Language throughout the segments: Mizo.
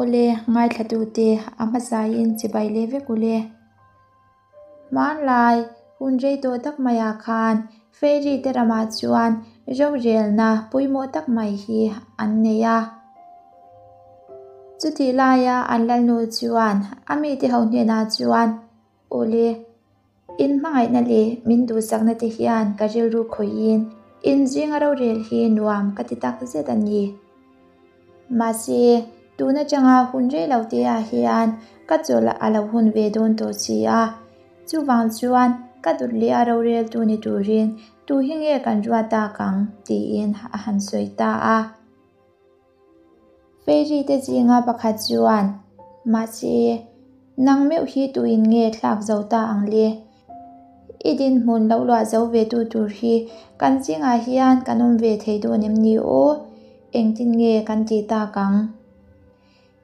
Awle, ngaithlatute a hmasain chibai leh vek ule. Hmanlai hun rei tawh tak maiah khan Fairy te ramah chuan rorelna pawimawh tak mai hi an nei a. Chutih laia an lalnu chuan a mite ho hnenah chuan, Awle, in hmangaihna leh min duhsakna te hian ka rilru khawihin in zinga rorel hi nuam ka ti tak zet a ni. Mahse, tun atanga hun rei lo te ah hian ka chawlh a lo hun ve dawn tawh si a, chuvang chuan ka dut leh a roreltu ni turin tu hi nge kan ruat tak ang tiin a han sawi ta a. Fairy te zinga pakhat chuan, Mahse, nang meuh hi tuin nge thlak zo ta ang le? I dinhmun lo luah zo ve tu tur hi kan zingah hian kan awm ve thei dawn em ni aw? Engtin nge kan tih tak ang?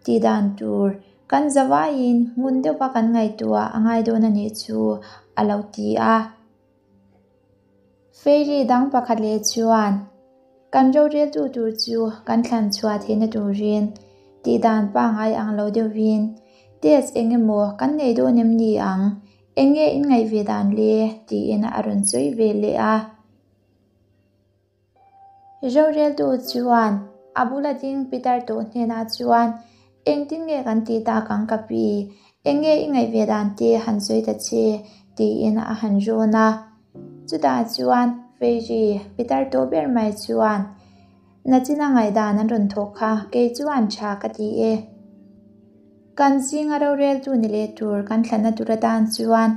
Tih dan tur kan zavaiin ngun deuhva kan ngaihtuah a ngai dawn a nih chu a lo ti a. Fairy dang pakhat leh chuan kan roreltu tur chu kan thlan chhuah theihna turin tih dan pangngai ang lo deuhin test eng emaw kan nei dawn em ni ang, eng nge in ngaih ve dan le tiin a rawn sawi ve leh a. Roreltu chuan a bula ding Peter tawh hnenah chuan, Engtin nge kan tih tak ang ka pi? Eng nge i ngaih ve dan te han sawi ta che? tiin a han rawn a. Chutah chuan Fairy, Peter tawh ber mai chuan, Nachina ngaihdan an rawn thawk kha kei chuan tha ka ti e. Kan zinga roreltu ni leh tur kan thlanna tur atan chuan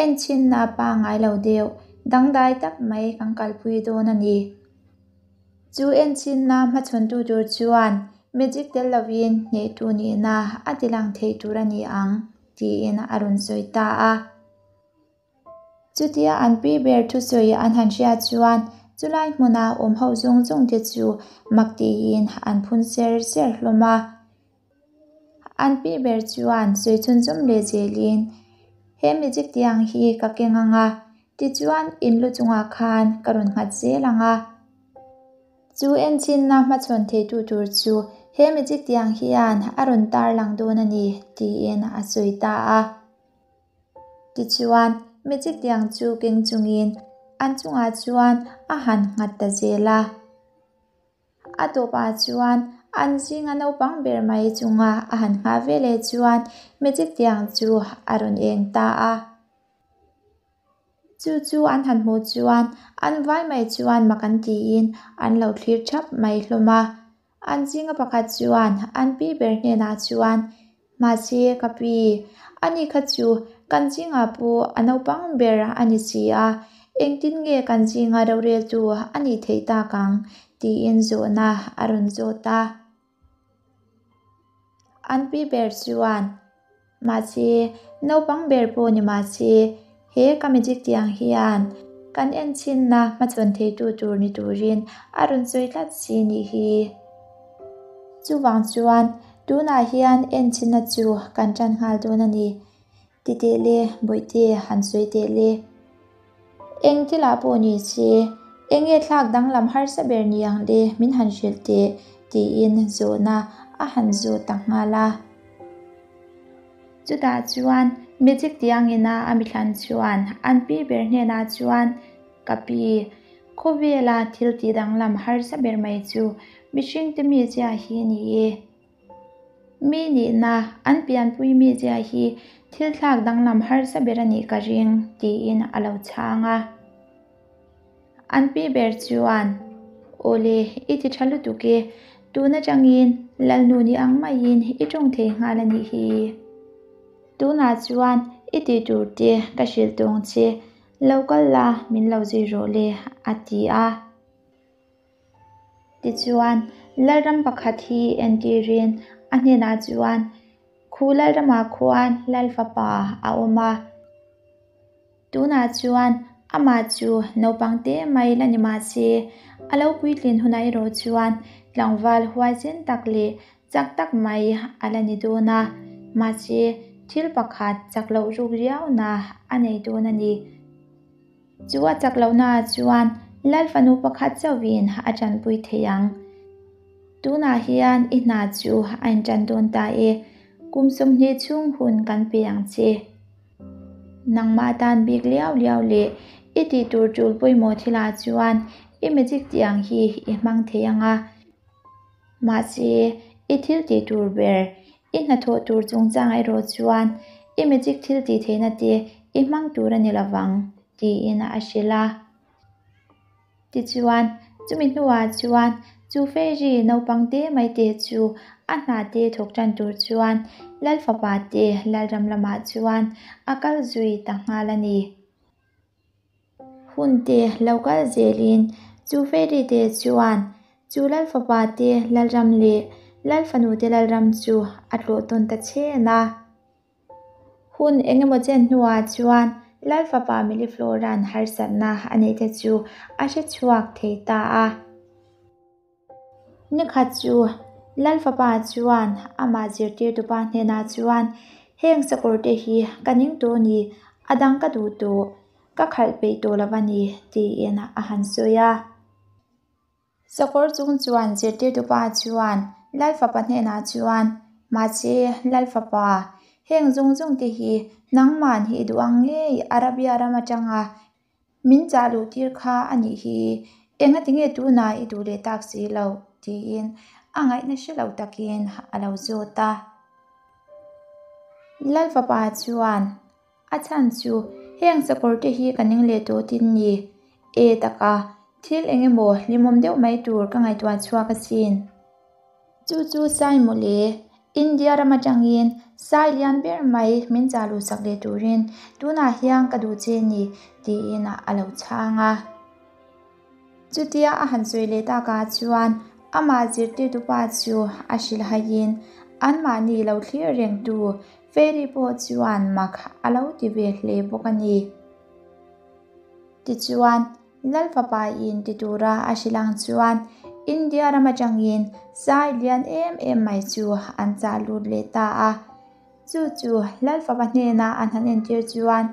enchhinna pangngai lo deuh dangdai tak mai kan kalpui dawn a ni. Chu enchhinna hmachhawntu tur chuan magic tel lovin hnehtu nihna a tilang thei tur a ni ang tiin a rawn sawi ta a. Chutia an pi ber thusawi an han hriat chuan chulai hmuna awm ho zawng zawng te chu mak tiin an phun ser ser hlawm a. An pi ber chuan sawi chhunzawm leh zelin, He magic tiang hi ka keng ang a, tichuan in lu chungah khan ka rawn nghat zel ang a. Chu enchinna hmachhawn theitu tur chu he magic tiang hian a rawn tarlang dawn a ni, tiin a sawi ta a. Tichuan, magic tiang chu keng chungin an chungah chuan a han nghat ta zel a. A tawpah chuan an zinga naupang ber mai chunga a han nghah ve leh chuan magic tiang chu a rawn eng ta a. Chu chu an han hmuh chuan an vai mai chuan mak an tiin an lo thlir thap mai hlawm a. An zinga pakhat chuan an pi ber hnenah chuan, Mahse ka pi, ani kha chu kan zingah pawh a naupang ber a ni si a, engtin nge kan zinga roreltu a nih theih tak ang? tiin zawhna a rawn zawt a. An pi ber chuan, Mahse, naupang ber pawh ni mahse, he ka magic tiang hian kan enchinna hmachhawn theitu tur ni turin a rawn sawi tlat si nih hi. Chuvang chuan tunah hian enchinna chu kan tan nghal dawn a ni. Ti teh le, Bawihte han sawi teh le. Eng thilah pawh ni se, eng nge thlak danglam harsa ber ni ang le min han hrilh teh tiin zawhna a han zawt ta nghal a. Chutah chuan magic tiangina a mithlan chuan an pi ber hnenah chuan, Ka pi, khawvela thil tih danglam harsa ber mai chu mihringte mizia hi ni e. Mi nihna, an pianpui mizia hi thil thlak danglam harsa ber a nih ka ring, tiin a lo chhang a. An pi ber chuan, Awle, i ti tha lutuk e, tun atangin Lalnu ni ang maiin i tawng thei nghal a nih hi. Tunah chuan i tih tur te ka hrilh tawng che, lo kal la min lo zui rawh le, a ti a. Tichuan, Lalram pakhat hi entirin a hnenah chuan, Khu Lalramah khuan Lal fapa a awm a. Tunah chuan amah chu naupang te mai la ni mah se, a lo puitlin hunah erawh chuan tlangval huaisen tak leh chak tak mai a la ni dawn a. Mahse, thil pakhat chak loh ruk riauna a nei dawn a ni. Chu a chak lohnaah chuan Lal fanu pakhat chauhin a tanpui thei ang. Tunah hian i hna chu a inṭan dawn ta e, kum 20 chhung hun kan pe ang che. Nangmah tan bik liau liau leh i tih tur ṭul pawimawh thilah chuan i magic tih ang hi i hmang thei ang a. Mahse, i thil tih tur ber, i hnathawh tur chungchang erawh chuan i magic thil tih theihna te i hmang tur a ni lovang, tiin a hrilh a. Tichuan, chumi hnuah chuan chu fairy naupang te mai te chu a hna te thawk tan tur chuan Lalfapa te Lalram lamah chuan a kal zui ta nghal a ni. Hun te lo kal zelin chu fairy te chuan chu Lalfapa te Lalram leh Lalfanu te Lalram chu a tlawh tawn ta chhen a. Hun eng emaw chen hnuah chuan Lal fapa Milliflora'n harsatna a neih te chu a hre chhuak thei ta a. Nikhat chu Lal fapa chuan amah zirtirtupa hnenah chuan, Heng sakawr te hi ka ning tawh a ni, a dang ka duh tawh, ka khalh peih tawh lo a ni, tiin a han sawi a. Sakawr chung chuan zirtirtupa chuan Lalfapa hnenah chuan, Mahse, Lalfapa, heng zawng zawng te hi nangman hi i duh ang ngei Arabia ram atanga min chah luh tir kha a nih hi, engati nge tunah i duh leh tak si lo? tiin a ngaihna hre lo takin a lo zawt a. Lalfapa chuan, A chhan chu heng sakawr te hi ka ning leh tawh tin ni. E taka, thil eng emaw hlimawm deuh mai tur ka ngaihtuah chhuak asin. Chu chu sai mawle, India ram atangin sai lian ber mai min chah luh sak leh turin tunah hian ka duh che ni tiin a lo chhang a. Chutia a han sawi leh takah chuan amah zirtirtupa chu a hrilhaiin anmahni lo thlir rengtu Fairy pawh chuan mak a lo ti ve hle bawk a ni. Tichuan, Lal fapa in ti tura a hrilh ang chuan India ram atangin zai lian em em mai chu an chah lut leh ta a. Chu chu Lal fapa hnena an han entir chuan,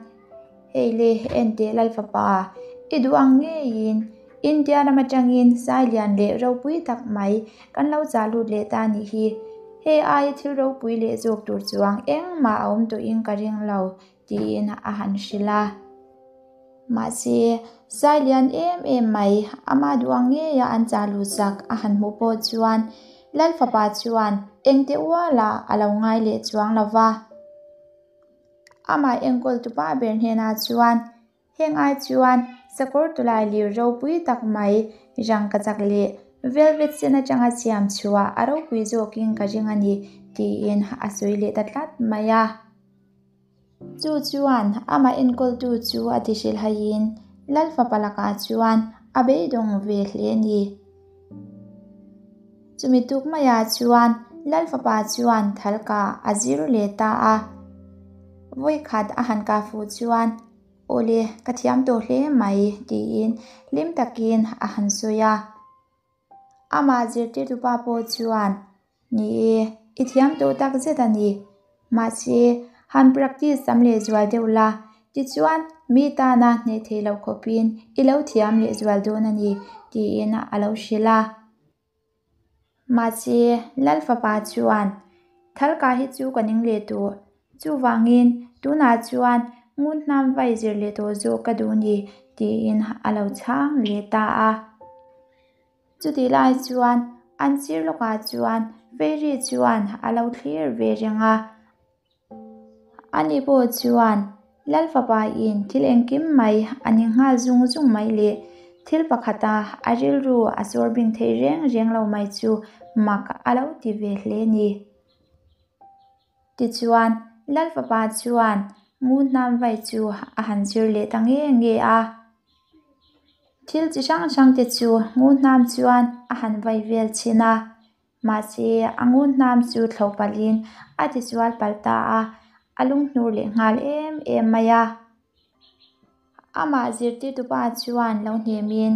Hei le, enteh Lal fapa, i duh ang ngeiin India ram atangin zai lian leh ropui tak mai kan lo chah lut leh ta nih hi. Hei aia thil ropui leh zawk tur chuang engmah a awm tawhin ka ring lo, tiin a han hrilh a. Mahse, zai lian em em mai, amah duh ang ngeia an chah luh sak a han hmuh pawh chuan Lal fapa chuan engte ualah a lo ngai leh chuang lo va. Amah enkawl tupa ber hnenah chuan Heng ai chuan sakawr tulai lir ropui tak mai rangkachak leh velvet sen atanga siam chhuah a ropui zawkin ka ring a ni, tiin a sawi leh ta tlat mai a. Chu chuan amah enkawltu chu a ti hrilhaiin Lal fapa lakah chuan a beidawng ve hle a ni. Chumi tuk maiah chuan Lal fapa chuan thalka a zir leh ta a. Vawikhat a han kah fuh chuan Awle, ka thiam tawh hle mai, tiin hlim takin a han sawi a. Amah zirtirtupa pawh chuan, Ni e, i thiam tawh tak zet a ni. Mahse, han practice tam lehzual deuh la, tichuan mi tana hneh theih loh khawpin i lo thiam lehzual dawn a ni, tiin a lo hrilh a. Mahse, Lal fapa chuan, Thalka hi chu ka ning leh tawh. Chuvangin, tunah chuan ngun hnam vai zir leh tawh zawk ka duh ni, tiin a lo chhang leh ta a. Chutih lai chuan an sir lawkah chuan Fairy chuan a lo thlir ve reng a. Ani pawh chuan Lal fapa in thil engkim mai a ni nghal zung zung mai leh thil pakhata a rilru a sawr bing thei reng reng lo mai chu mak a lo ti ve hle ni. Tichuan, Lal fapa chuan ngun hnam vai chu a han zir leh ta nge nge a. Thil chi hrang hrang te chu ngun hnam chuan a han vai vel thin a. Mahse, a ngun hnam chu thlo palhin a tisual palh ta a, a lunghnur leh nghal em em mai a. Amah zirtirtupa chuan lo hnemin,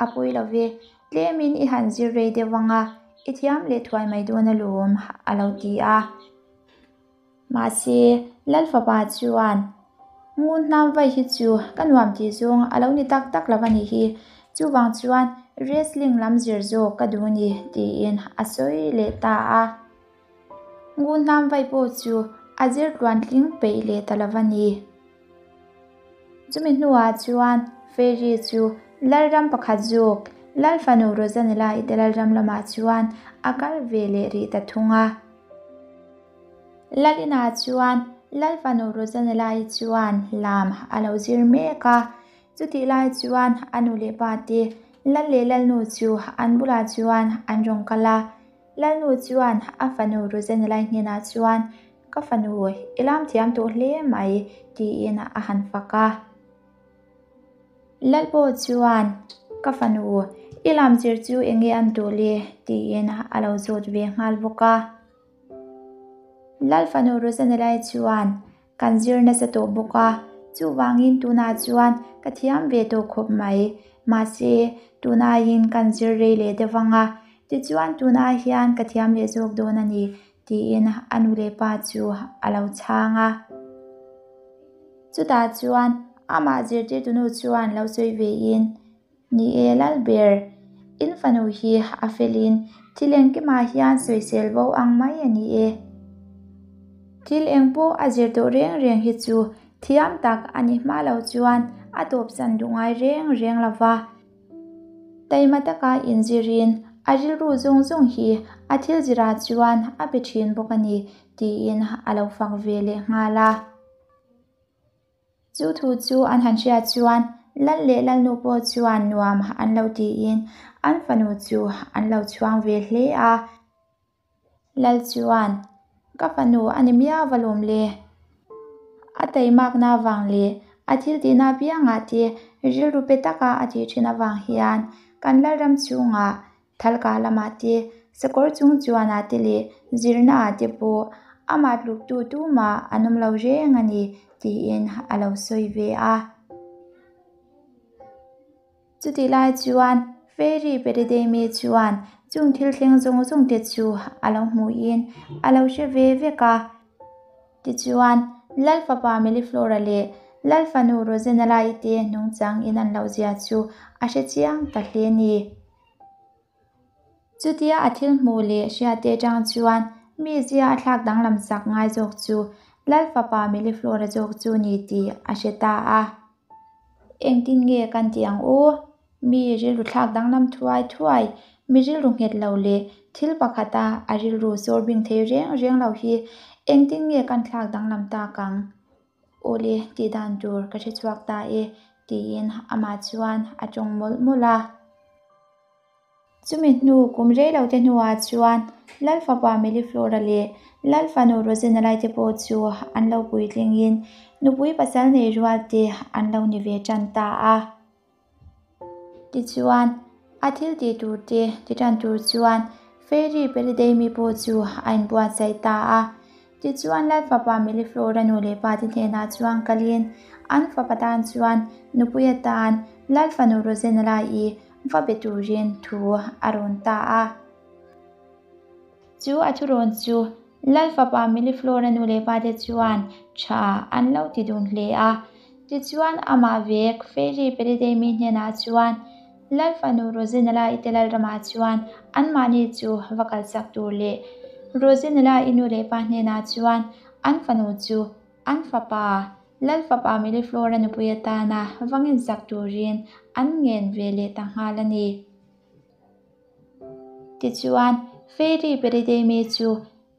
A pawi lo ve, tlemin i han zir rei deuh ang a, i thiam leh thuai mai dawn alawm, a lo ti a. Mahse, Lal fapa chuan, Ngun hnam vai hi chu ka nuam tih zawng a lo ni tak tak lo a nih hi. Chuvang chuan Wrestling lam zir zawk ka duh ni, tiin a sawi leh ta a. Ngunhnam vai pawh chu a zir tluantling peih leh ta lo va ni. Chumi hnuah chuan Fairy chu Lalram pakhat zawk, Lal fanu Rosanella-i te Lalram lamah chuan a kal ve leh rih ta thung a. Lal inah chuan Lal fanu Rosanella-i chuan lam a lo zir mek a, chutih lai chuan a nu leh pa te Lal leh Lalnu chu an bulah chuan an rawn kal a. Lalnu chuan a fanu Rosanella-i hnenah chuan, Ka fanu, i lam thiam tawh hle mai, tiin a han fak a. Lal pawh chuan, Ka fanu, i lam zir chu eng nge an duh le? tiin a lo zawt ve nghal bawk a. Lal fanu Rosanella-i chuan, Kan zir nasa tawh bawk a, chuvangin tunah chuan ka thiam ve tawh khawp mai. Mahse, tunaiin kan zir rei leh deuh ang a, tichuan tunah hian ka thiam leh zawk dawn a ni, tiin a nu leh pa chu a lo chhang a. Chutah chuan amah zirtirtunu chuan lo sawi vein, Ni e Lalber, in fanu hi a felin thil engkimah hian sawisel bo ang mai a ni e. Thil eng pawh a zir tawh reng reng hi chu thiam tak a ni hma lo chuan a tawpsan duh ngai reng reng lo va. Taima taka inzirin a rilru zawng zawng hi a thil zirah chuan a pe thin bawk a ni tiin a lo fak ve leh nghal a. Chu thu chu an han hriat chuan Lal leh Lalnu pawh chuan nuam an lo tiin an fanu chu an lo chhuang ve hle a. Lal chuan, Ka fanu a ni miau va lawm le. A taimakna avang leh a thil tihna apiangah te rilru pe taka a tih thin avang hian kan Lalram chhungah Thalka lamah te, sakawr chung chuanah te leh zirnaah te pawh amah tluktu tumah an awm lo reng a ni tiin a lo sawi ve a. Chutih lai chuan Fairy Peridemi chuan chung thil thleng zawng zawng te chu a lo hmuhin a lo hre ve vek a. Tichuan, Lal fapa Meliflora leh Lal fanu Rosenala-i te nungchang in an loh zia chu a hre chiang ta hle a ni. Chutia a thil hmuh leh hriatte atang chuan mi zia a thlak danglam sak ngai zawk chu Lal fapa Meliflora zawk chu ni tih a hre ta a. Engtin nge kan tih ang u? Mi rilru thlak danglam thuai thuai, mi rilru nghet lo leh thil pakhata a rilru sawr bing thei reng reng lo hi engtin nge kan thlak danglam tak ang? Awle, tih dan tur ka hre chhuak ta e, tiin amah chuan a tawng mawlh mawlh a. Chumi hnu kum rei lo te hnuah chuan Lal fapa Meliflora leh Lal fanu Rosenalai te pawh chu an lo puitlingin nupui pasal nei rual te an lo ni ve tan ta a. Tichuan, a thil tih tur te ti tan tur chuan Fairy Perideimi pawh chu a inbuatsaih ta a. Tichuan, Lal fapa Meliflora nu leh pa te hnenah chuan kalin an fapa tan chuan nupui atan Lal fanu Rosenalai va be turin thu a rawn ta a. Chu a thurawn chu Lal fapa Milliflora nu leh pate chuan tha an lo ti dun hle a. Tichuan amah vek Fairy Peridemi hnenah chuan Lal fanu Rosinala-i te Lalramah chuan anmahni chu va kalsak tur leh Rosinala-i nu leh pa hnenah chuan an fanu chu an fapa Lal fapa Milliflora nupui atana va ngensak turin an ngen ve leh ta nghal a ni. Tichuan, Fairy Peridemi chu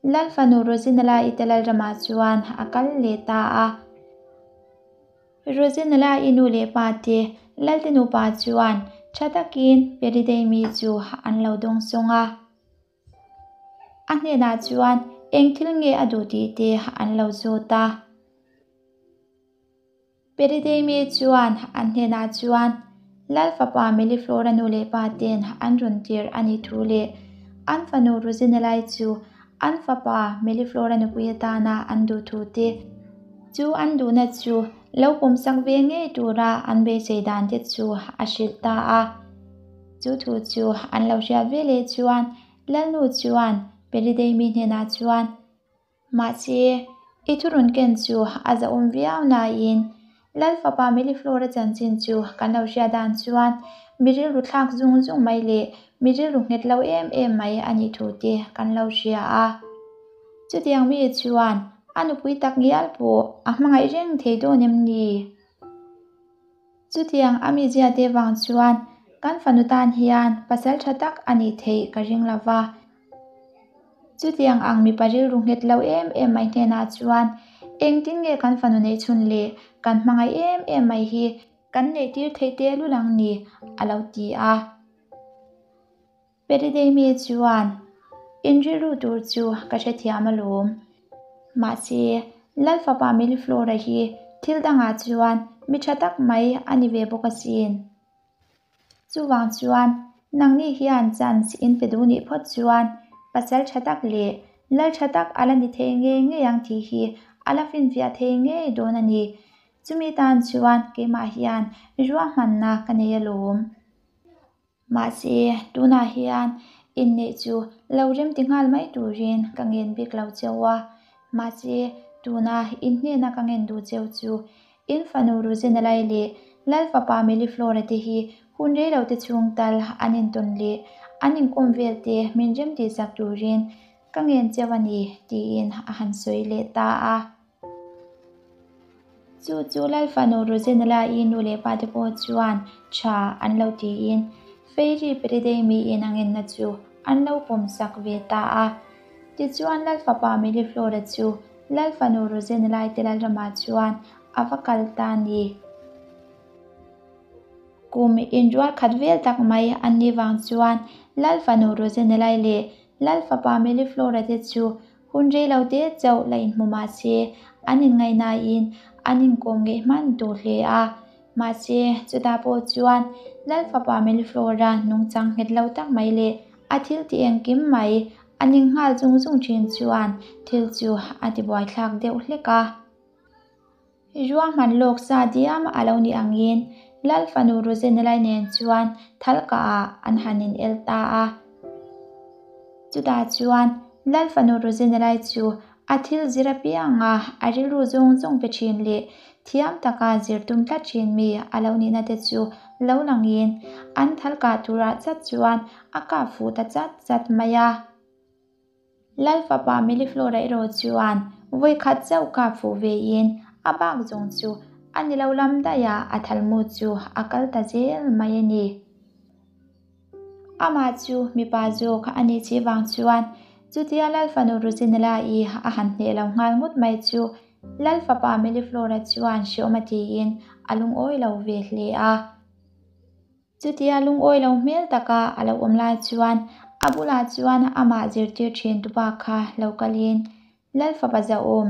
Lal fanu Rosinala-i te Lalramah chuan a kal leh ta a. Rosinala-i nu leh pa te Lalte nupa chuan tha takin Peridemi chu an lo dawngsawng a. A hnenah chuan eng thil nge a duh tih te an lo zawt a. Peridemi chuan an hnenah chuan Lal fapa Meliflora nu leh pa ten an rawn tir a nih thu leh an fanu Rosinalai chu an fapa Meliflora nupui atana an duh thu te chu an duhna chu lo pawmsak ve ngei tura an beisei dan te chu a hrilh ta a. Chu thu chu an lo hriat ve leh chuan Lalnu chuan Peridemi hnenah chuan, Mahse, i thurun ken chu a zahawm viau nain Lal fapa Melliflora chanchin chu kan lo hriat dan chuan mi rilru thlak zung zung mai leh mi rilru nghet lo em em mai a nih thu te kan lo hria a. Chutiang mi chuan a nupui tak ngial pawh a hmangaih reng thei dawn em ni? Chutiang a mizia te vang chuan kan fanu tan hian pasal tha tak a nih theih ka ring lo va. Chutiang ang mipa rilru nghet lo em em mai hnenah chuan engtin nge kan fanu neih chhun leh kan hmangaih em em mai hi kan neih tir theih te lul ang ni? a lo ti a. Peridemi chuan, In rilru tur chu ka hrethiam alawm. Mahse, Lal fapa Milliflora hi thil dangah chuan mi tha tak mai a ni ve bawk asin. Chuvang chuan, nangni hian chance in pe duh nih phawt chuan pasal tha tak leh lal tha tak a la ni thei ngei ngei ang tih hi a la finfiah thei ngei dawn a ni. Chumi tan chuan keimah hian ruahmanna ka nei alawm. Mahse, tunah hian inneih chu lo remti nghal mai turin ka ngen bik lo cheu a. Mahse, tuna in hnena ka ngen duh cheu chu in fanu Ruzenalai leh Lal fapa Melliflora te hi hun rei lo te chhung tal an intawn leh an inkawm vel te min remtih sak turin ka ngen cheu a ni, tiin a han sawi leh ta a. Chu chu Lal fanu Rosenala-i nu leh pa te pawh chuan tha an lo tiin Fairy Peridei miin a ngenna chu an lo pawm sak ve ta a. Tichuan Lal fapa Melliflora chu Lal fanu Rosenala-i te lalramah chuan a va kal ta a ni. Kum inrual khat vel tak mai an nih vang chuan Lal fanu Rosenala-i leh Lal fapa Melliflora te chu Hun rei lo te chauh la inhmu mah se, an inngaihnain an inkawm ngeih hman tur hle a. Mahse, chutah pawh chuan Lal fapa Melliflora nungchang nghet lo tak mai leh a thil ti engkim mai a ning nghal zung zung thin chuan thil chu a ti buaithlak deuh hlek a. Ruahman lawk sa diam a lo nih angin Lal fanu Rosenalai nen chuan Thalkaah an han in el ta a. Chutah chuan Lal fanu Rosenalai chu a thil zir apianga a rilru zawng zawng pe thin leh thiam taka zir tum tlat thin mi a lo nihna te chu lo langin an Thalkah turah chat chuan a kap fuh ta chat chat mai a. Lal fapa Melliflora erawh chuan vawi khat chauh kap fuh vein a bak zawng chu a ni lo lam daih a, a thalmu chu a kal ta zel mai a ni. Amah chu mipa zawk a nih chi vang chuan chutia Lal fanu Ruzinela-i a han hneh lo nghal ngawt mai chu Lal fapa Melliflora chuan hreawm a tiin a lungawi lo ve hle a. Chutia lungawi lo hmel taka a lo awm lai chuan a bulah chuan amah zirtir thin tupa kha lo kalin, Lal fapa zahawm,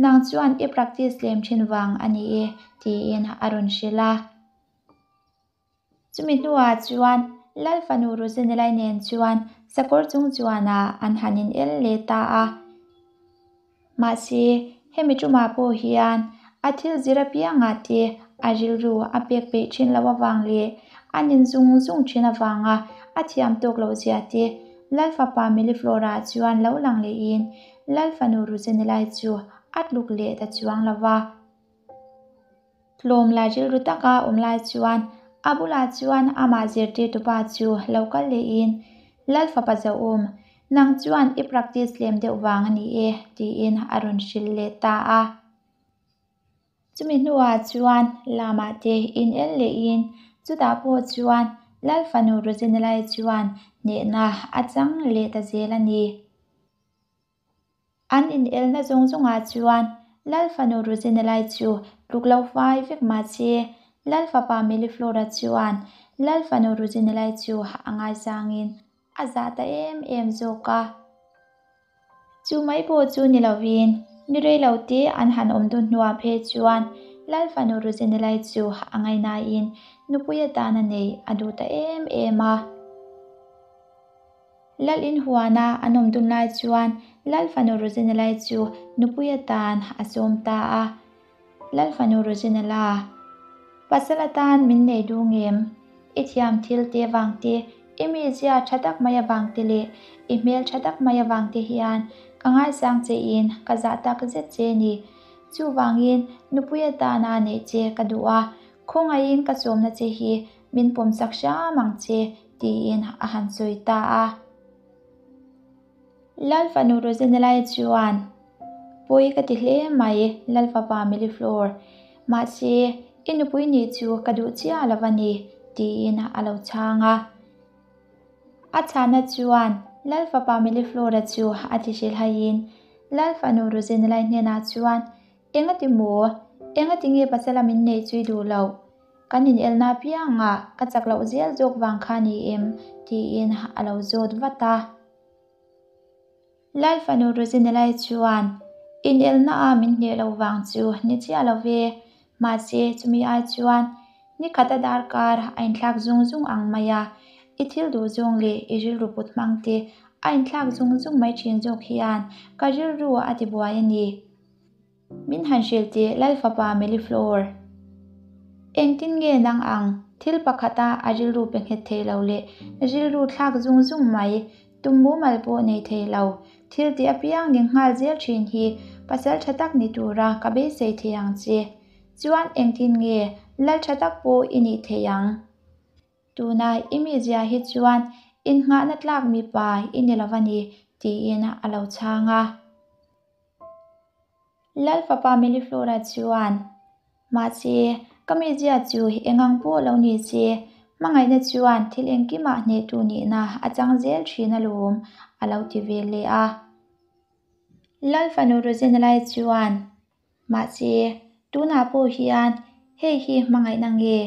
nang chuan i practice lem thin vang a ni e, tiin a rawn hrilh a. Chumi hnuah chuan Lal fanu Ruzenelai nen chuan sakawr chung chuanah an han in el leh ta a. Mahse, hemi tumah pawh hian a thil zir apiangah te a rilru a pek peih thin loh avang leh a nin zung zung thin avanga a thiam tawk loh zia te Lal fapa Melliflora chuan lo lang lehin Lal fanu Ruzenelai chu a tluk leh ta chuang lo va. Tlawm la rilru taka awm lai chuan a bulah chuan amah zirtirtupa chu lo kal lehin, Lal fapa Zahawm, nang chuan i practice lem deuh vang a ni e, tiin a rawn hrilh leh ta a. Chumi hnuah chuan lamah te in el lehin chutah pawh chuan Lal fanu Rosenalai chuan hnehna a chang leh ta zel a ni. An inelna zawng zawngah chuan Lal fanu Ruzenalai chu tluk lo fai vek mah se, Lal fapa Melliflora chuan Lal fanu Ruzenalai chu a ngaisangin a zah ta em em zawk a. Chu mai pawh chu ni lovin ni rei lo te an han awm dun hnuah phei chuan Lal fanu Ruzenalai chu a ngaihnain nupui atana neih a duh ta em em a. Lal in huana an awm dun lai chuan Lal fanu Rosenalai chu nupui atan a sawm ta a. Lal fanu Rosenala, Pasal atan min nei duh ngem? I thiam thil te vang te, i mizia tha tak mai avang te leh i hmel tha tak mai avang te hian ka ngaisang che in ka zah tak zet che ni. Chuvangin nupui atana neih che ka duh a, khawngaihin ka sawmna che hi min pawmsak hram ang che, tiin a han sawi ta a. Lalfanu Rosenelai chuan, Pawi ka ti hle mai, Lalfapa Milliflor. Mahse, i nupui nih chu ka duh chiah lo a ni, tiin a lo chhang a. A chhahna chuan Lalfapa Milliflora chu a ti hrilhaiin Lalfanu Rosenelai hnenah chuan, Engati maw? Engati nge pasala min neih chu i duh loh? Kan inelna apiangah ka chak loh zel zawk vang kha ni em? tiin a lo zawt vat a. Lalfanu Rosinelai chuan, Inelna a min hneh loh vang chu ni chiah lo ve, mahse chumi ai chuan ni khat a darkar a inthlak zung zung ang mai a, i thil duh zawng leh i rilru put hmang te a inthlak zung zung mai thin zawk hian ka rilru a tibuai a ni. Min han hrilh teh Lalfapa Melliflower. Engtin nge nang ang thil pakhata a rilru pe nghet thei lo leh rilru thlak zung zung mai, tum mumal pawh nei thei lo, thil tih apiang ning nghal zel thin hi pasal tha tak ni tura ka beisei thei ang che. Chuan engtin nge lal tha tak pawh i nih thei ang? Tuna i mizia hi chuan innghahna tlak mipa i ni lo a ni, tiin a lo chhang a. Lalfapa Melliflora chuan, Mahse, ka mizia chu engang pawh lo ni se, hmangaihna chuan thil engkimah hnehtu nihna a chang zel thin alawm, a lo ti ve leh a. Lalfanu Rosenalai chuan, Mahse, tunah pawh hian hei hi hmangaihna nge?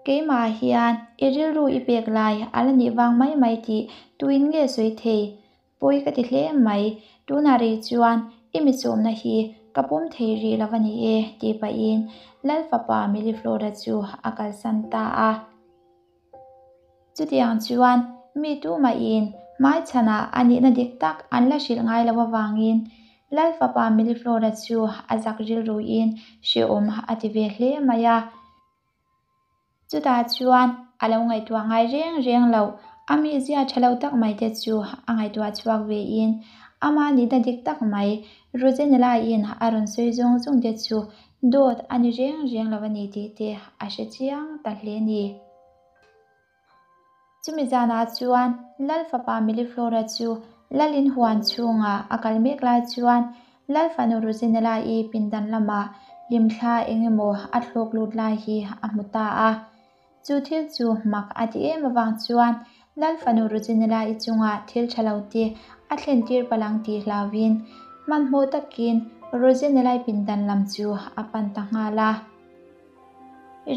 Keimah hian i rilru i pek lai a la nih vang mai mai tih tuin nge sawi thei? Pawi ka ti hle mai, tunah rih chuan i mi sawmna hi ka pawm thei rih lo a ni e, tih pahin Lalfapa Milliflora chu a kalsan ta a. Chutiang chuan mi tumahin hmaichhanah a nihna dik tak an la hrilh ngai lo avangin Lalfapa Milliflora chu a zak rilruin hrehawm a ti ve hle mai a. Chutah chuan a lo ngaihtuah ngai reng reng lo, a mizia tha lo tak mai te chu a ngaihtuah chhuak vein ama nihna dik tak mai Rosenella-in a rawn sawi zawng zawng te chu dawt a ni reng reng lo a ni tih te a hre chiang ta hle a ni. Chumi zanah chuan Lal fapa Milliflora chu Lalin huan chhungah a kal mek lai chuan Lal fanu Rosinella-i pindan lamah hlimthla eng emaw a thlawk lut lai hi a hmu ta a. Chu thil chu mak a ti em avang chuan Lal fanu Rosinella-i chungah thil tha lo te a thlen tir palang tih hlauhin hmanhmawh takin Rosinella-i pindan lam chu a pan ta nghal a.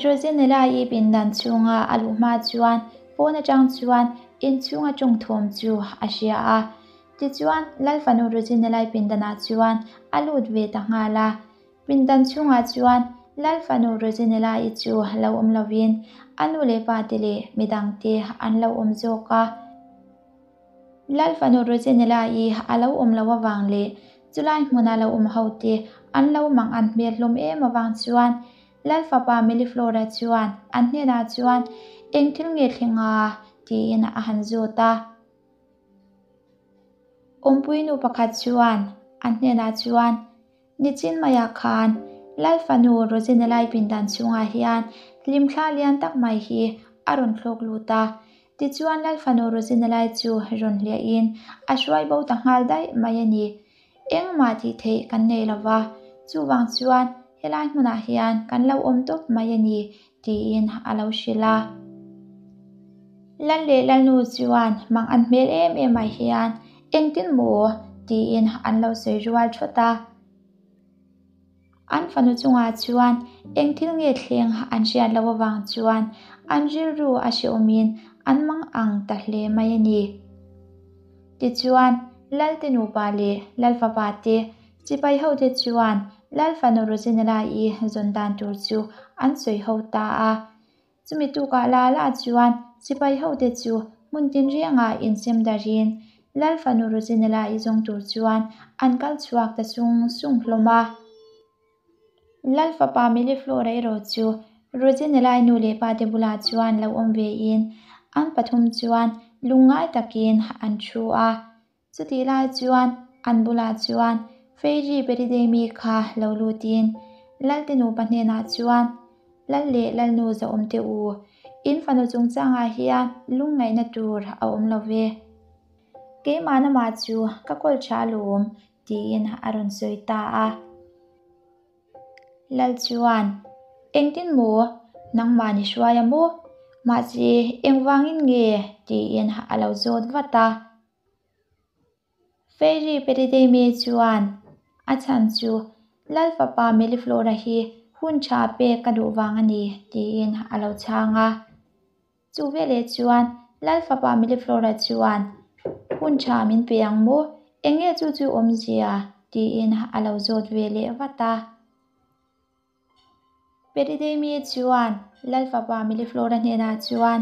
Rosinella-i pindan chhunga a luh hma chuan pawn atang chuan inchhunga tawngthawm chu a hria a. Tichuan, Lal fanu Rosinella-i pindanah chuan a lut ve ta nghal a. Pindan chhungah chuan Lal fanu Rosinella-i chu lo awm lovin a nu leh pa te leh midangte an lo awm zawk a. Lal fanu Rosinella-i a lo awm loh avang leh chulai hmuna lo awm hote an lo mang an hmel hlawm em avang chuan Lal fapa Milliflora chuan an hnenah chuan eng thil nge thleng a? tiin a han zawt a. Awmpui nu pakhat chuan an hnenah chuan Nichin maiah khan Lal fanu Rosinelai pindan chhungah hian hlimthla lian tak mai hi a rawn thlawk lut a. Tichuan Lal fanu Rosinelai chu rawn hliahin a hruai bo ta nghal daih mai a ni. Engmah tih theih kan nei lo va, chuvang chuan helai hmunah hian kan lo awm tawp mai a ni, tiin a lo hrilh a. Lal leh Lalnu chuan mang an hmel em em ah hian engtin maw tiin an lo sawi rual thawt a. An fanu chungah chuan eng thil nge thleng an hriat loh avang chuan an rilru a hrehawmin an mang ang ta hle mai a ni. Tichuan, Lalte nupa leh Lalfapa te sipai hote chuan Lal fanu Rosinella-i zawn dan tur chu an sawi ho ta a. Chumi tukah la la chuan sipai hote chu hmun tinrengah insem darin Lal fanu Rosinella-i zawng tur chuan an kal chhuak ta sung sung hlawm a. Lal fapa Milliflora erawh chu Rosinella-i nu leh pa te bulah chuan lo awm vein an pathum chuan lungngai takin an thu a. Chutih lai chuan an bulah chuan Fairy Peridemi kha lo lutin Lalte nupa hnenah chuan, Lal leh Lalnu zahawm teh u, in fanu chungchangah hian lungngaihna tur a awm lo ve. Keimah namah chu ka kawl tha alawm, tiin a rawn sawi ta a. Lal chuan, Engtin maw? Nangmah ni hruai a maw? Mahse, engvangin nge? tiin a lo zawt vat a. Fairy Perideme chuan, A chhan chu Lal fapa Melliflora hi hun tha pek ka duh vang a ni, tiin a lo chhang a. Chu veleh chuan Lal fapa Milliflora chuan, Hun tha min pe ang maw? Eng nge chu chu awmzia? tiin a lo zawt ve leh vat a. Peridemi chuan Lal fapa Milliflora hnenah chuan,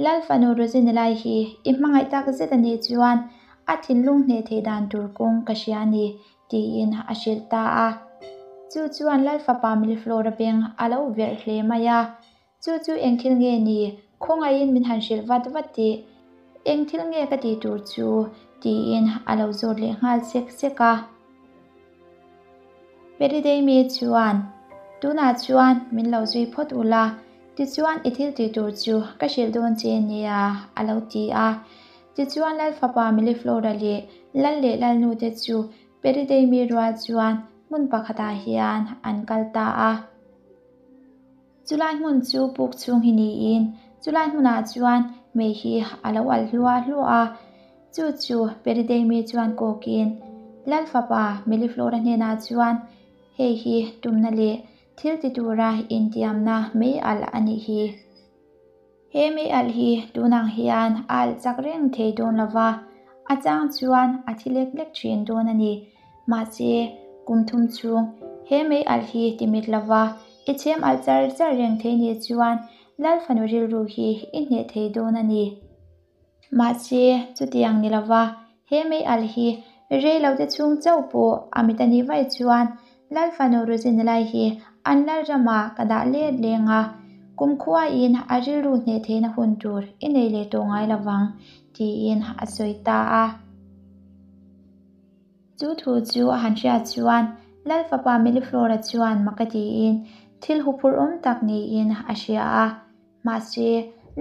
Lal fanu Rosinelai hi i hmangaih tak zet a nih chuan a thinlung hneh theih dan tur kawng ka hria a ni, tiin a hrilh ta a. Chu chuan Lal fapa Milliflora beng a lo verh hle mai a. Chu chu eng thil nge ni? Khawngaihin min han hrilh vat vat tih. Eng thil nge ka tih tur chu? tiin a lo zawt leh nghal sek sek a. Perideimi chuan, Tunah chuan min lo zui phawt ula, tichuan i thil tih tur chu ka hrilh dawn che nia, a lo ti a. Tichuan Lal fapa Milliflora leh Lal leh Lalnu te chu Perideimi rual chuan hmun pakhatah hian an kal ta a. Chulai hmun chu puk chhung hi niin chulai hmunah chuan mei hi a lo alh hluah hluah a. Chu chu Perideimi chuan kawkin Lal fapa Melliflora hnenah chuan hei hi tumna leh thil ti tura intiamna mei alh a nih hi. He mei alh hi tunang hian a alh chak reng thei dawn lo va, a chang chuan a thi lek lek thin dawn a ni. Mahse, kum thum chhung he mei alh hi ti mit lo va, i chhem alh char char reng thei nih chuan Lal fanu rilru hi i hneh thei dawn a ni. Mahse, chutiang ni lova, he mei alh hi rei lo te chhung chauh pawh a mit a nih vaih chuan Lal fanu Rosinalai hi an lal ramah ka dah let leng a, kumkhuain a rilru hneh theihna hun tur i nei leh tawh ngai lovang, tiin a sawi ta a. Chu thu chu a han hriat chuan Lal fapa Melliflora chuan mak a tiin thil huphurh awm tak niin a hria a. Mahse,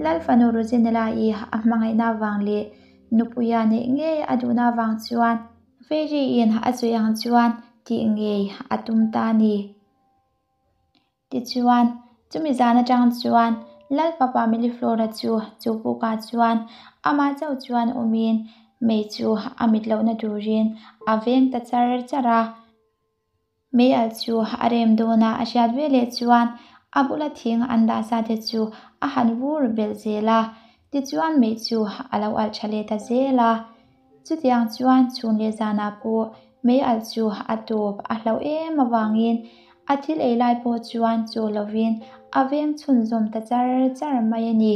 Lal fanu Rosinella-i a hmangaihna avang leh nupuia neih ngei a duhna avang chuan Fairy-in a sawi ang chuan tih ngei a tum ta a ni. Tichuan, chumi zan atang chuan Lal fapa Milliflora chu chu pukah chuan amah chauh chuan awmin mei chu a mit lohna turin a veng ta char char a. Mei alh chu a rem dawn a, a hriat ve leh chuan a bula thing an dah sa te chu a han vur belh zel a, tichuan mei chu a lo alh tha leh ta zel a. Chutiang chuan chhun leh zanah pawh mei alh chu a tawp a hlauh em avangin a thil ei lai pawh chuan chaw lovin a veng chhunzawm ta char char mai a ni.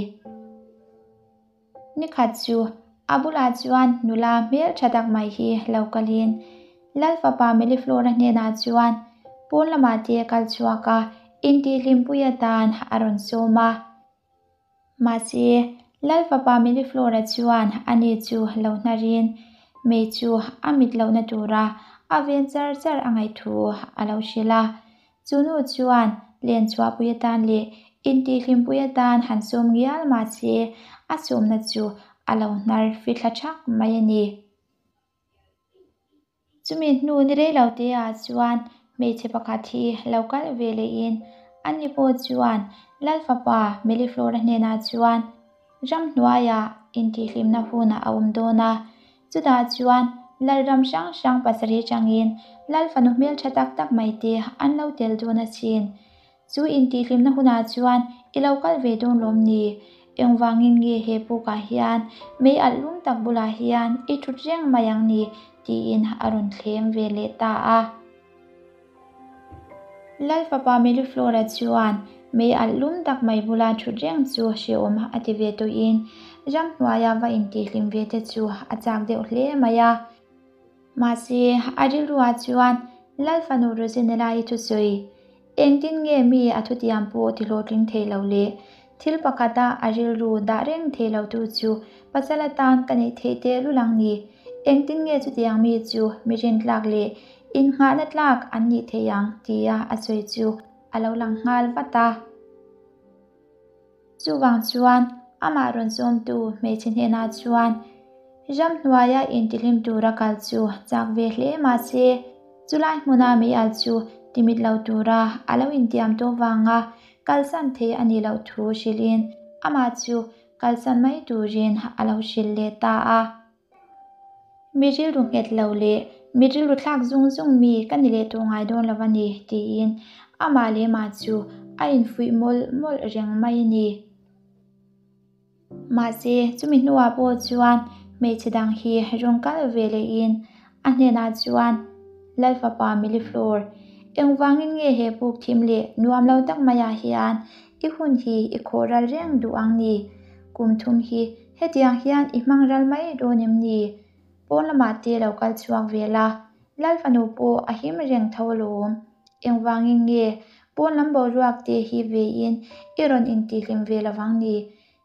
Nikhat chu a bulah chuan nula hmel tha tak mai hi lo kalin Lal fapa Melliflora hnenah chuan pawn lamah te kal chhuak a, intihhlimpui atan a rawn sawm a. Mahse, Lal fapa Melliflora chuan ani chu lo hnarin mei chu a mit lohna tura a ven char char a ngaih thu a lo hrilh a. Chu nu chuan len chhuahpui atan leh intihhlimpui atan han sawm ngial mah se a sawmna chu a lo hnar fithla thak mai a ni. Chumi hnu ni rei lo te ah chuan hmeichhe pakhat hi lo kal ve lehin ani pawh chuan Lal fapa Melliflora hnenah chuan ramhnuaiah intihhlimna hun a awm dawn a, Chutah chuan Lalram hrang hrang pasarih atangin Lal fanu hmeltha tak tak mai te an lo tel dawn asin. Chu intihhlimna hunah chuan i lo kal ve dawn lawm ni? Engvangin nge he pukah hian mei alh lum tak bulah hian i thut reng mai ang ni? tiin a rawn thlem ve leh ta a. Lal fapa Melliflora chuan mei alh lum tak mai bula thut reng chu hrehawm a ti ve tawhin ramhnuaia va intihhlim ve te chu a chak deuh hle mai a. Mahse, a rilruah chuan Lal fanu Rosinella-i thusawi, Engtin nge mi a thutiam pawh ti hlawhtling thei lo le? Thil pakhata a rilru dah reng thei lo tu chu pasal atan ka neih theih teh lul ang ni. Engtin nge chutiang mi chu mi rintlak leh innghahna tlak an nih thei ang tia a sawi chu a lo lang nghal vat a. Chuvang chuan amah rawn sawmtu hmeichhe hnenah chuan ramhnuaia intihlim tura kal chu chak ve hle mahse chulai hmuna meial chu timit lo tura a lo intiam tawh vanga kalsan thei a nih loh thu hrilhin amah chu kalsan mai turin a lo hrilh leh ta a. Mi rilru nghet lo leh mi rilru thlak zung zung mi ka ni leh tawh ngai dawn lo a ni tiin amah leh mah chu a infuih mawlh mawlh reng mai a ni. Mahse, chumi hnuah pawh chuan hmeichhe dang hi rawn kal ve lehin a hnenah chuan Lalfapa Milliflor, engvangin nge he puk thim leh nuam lo tak maiah hian i hun hi i khawh ral reng duh ang ni? Kum thum hi Hetiang hian i hmang ral mai dawn em ni? Pawn lamah te lo kal chhuak ve la, Lal fanu pawh a him reng tho alawm. Engvangin nge pawn lam boruak te hi veiin i rawn intihhlim ve lovang ni?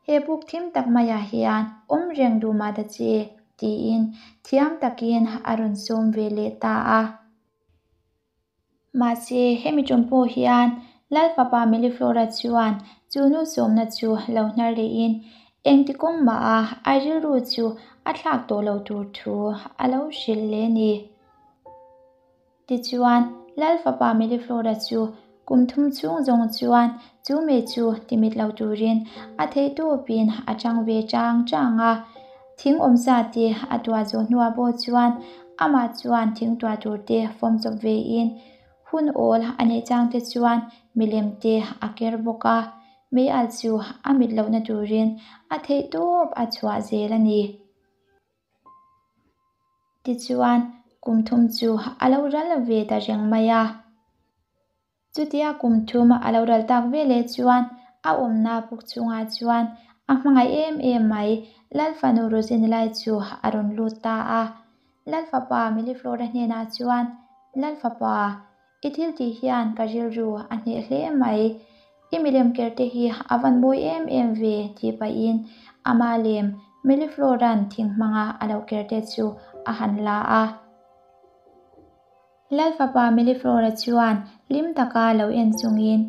He buk thim tak maiah hian awm reng duh mah ta che, tiin thiam takin a rawn sawm ve leh ta a. Mahse, hemi tum pawh hian Lal fapa Melliflora chuan chu nu sawmna chu lo hnar lehin engti kawng maha a rilru chu a thlak tawh lo tur thu a lo hrilh leh a ni. Tichuan, Lal fapa Melliflora chu kum thum chhung zawng chuan chu mei chu timit lo turin a theihtawpin a chang ve chang chang a. Thing awmsa te a tuah zawh hnuah pawh chuan amah chuan thing tuah tur te fawm chawp ve in hun awl a neih chang te chuan milem te a ker bawk a, meialh chu a mit lohna turin a theih tawp a chhuah zel a ni. Tichuan kum thum chu a lo ral ve ta reng mai a. Chutia kum thum a lo ral tak ve leh chuan a awmna puk chungah chuan a hmangaih em em mai Lal fanu Rosinilai chu a rawn lut ta a. Lal fapa Milliflora hnenah chuan, Lal fapa, i thil tih hian ka rilru a hneh hle mai. I milem ker te hi a van mawi em em ve tih pahin ama lem Milliflora'n thing hmanga a lo ker te chu a han la a. Lal fapa Melliflora chuan hlim taka lo en chungin,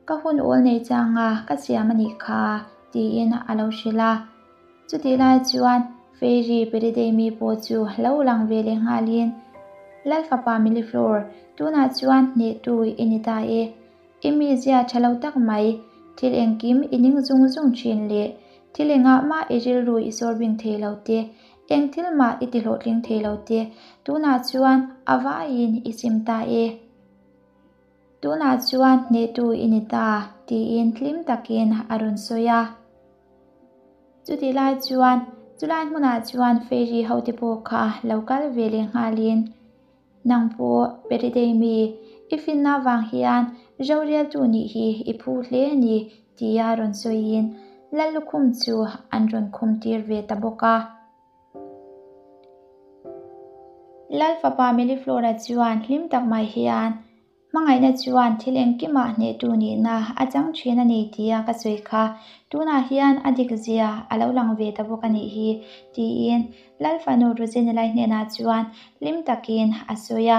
Ka hun awl nei changa ka siam a nih kha, tiin a lo hrilh a. Chutih lai chuan Fairy Perideimi pawh chu lo lang ve leh nghalin, Lal fapa Melliflor, tunah chuan hnehtu i ni ta e. I mizia tha lo tak mai, thil engkim i ning zung zung thin leh thil engah mah i rilru i sawrbing thei lo te, Eng thil mah i ti hlawhtling thei lo te, tunah chuan a vaiin i sim ta e. Tunah chuan hnehtu i ni ta, tiin hlim takin a rawn sawi a. Chutih lai chuan chulai hmunah chuan fairy hote pawh kha lo kal ve leh nghalin, Nang pawh Peridei mi, i finna vang hian roreltu nih hi i phu hle a ni, tia rawn sawiin Lal lukhum chu an rawn khum tir ve ta bawk a. Lal fapa Melliflora chuan hlim tak mai hian, Hmangaihna chuan thil engkimah hnehtu nihna a chang thin a ni tia ka sawi kha, tunah hian a dik zia a lo lang ve ta bawk a nih hi, tiin Lal fanu Rosinilai hnenah chuan hlim takin a sawi a.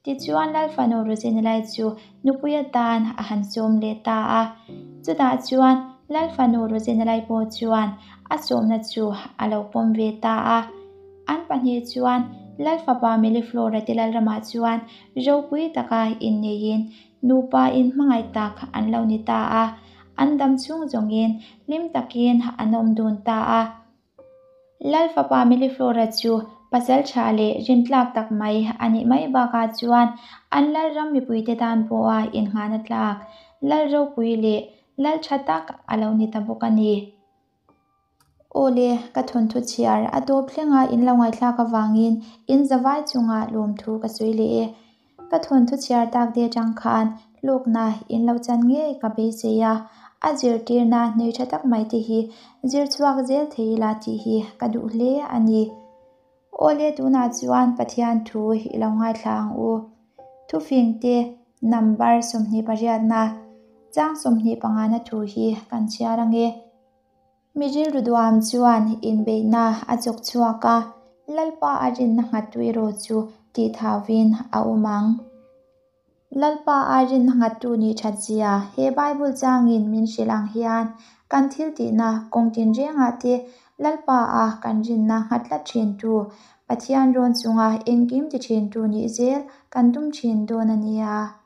Tichuan Lal fanu Rosinilai chu nupui atan a han sawm leh ta a. Chutah chuan Lal fanu Rosinilai pawh chuan a sawmna chu a lo pawm ve ta a. An pahnih chuan Lal fapa Melliflora te Lalramah chuan ropui taka inneiin nupa inhmangaih tak an lo ni ta a, an dam chhung zawngin hlim takin an awm dun ta a. Lal fapa Melliflora chu pasal tha leh rintlak tak mai a nih mai bakah chuan an Lalram mipuite tan pawha innghahna tlak Lal ropui leh Lal tha tak a lo ni ta bawk a ni. Aw le, ka thawnthu chhiar a tawp thlenga in lo ngaihthlak avangin in zavai chunga lawmthu ka sawi leh e. Ka thawnthu chhiar tak te atang khan hlawkna in lo chan ngei ka beisei a, a zirtirna nei tha tak mai te hi zir chhuak zel thei ila tih hi ka duh hle a ni. Aw le, tunah chuan Pathian thu i lo ngaithla ang u. Thufing te number 28na, chang 25na thu hi kan chhiar ange. Mi rilru duam chuan inbeihna a chawk chhuak a, Lalpa a rinna nghattu erawh chu tihthauin a awm ang. Lalpa a rinna nghattu nih that zia he Bible changin min hrilh ang hian kan thil tihna kawng tinrengah te Lalpa a kan rinna nghat tlat thintu, Pathian rawn chunga engkim ti thintu nih zel kan tum thin dawn a nia.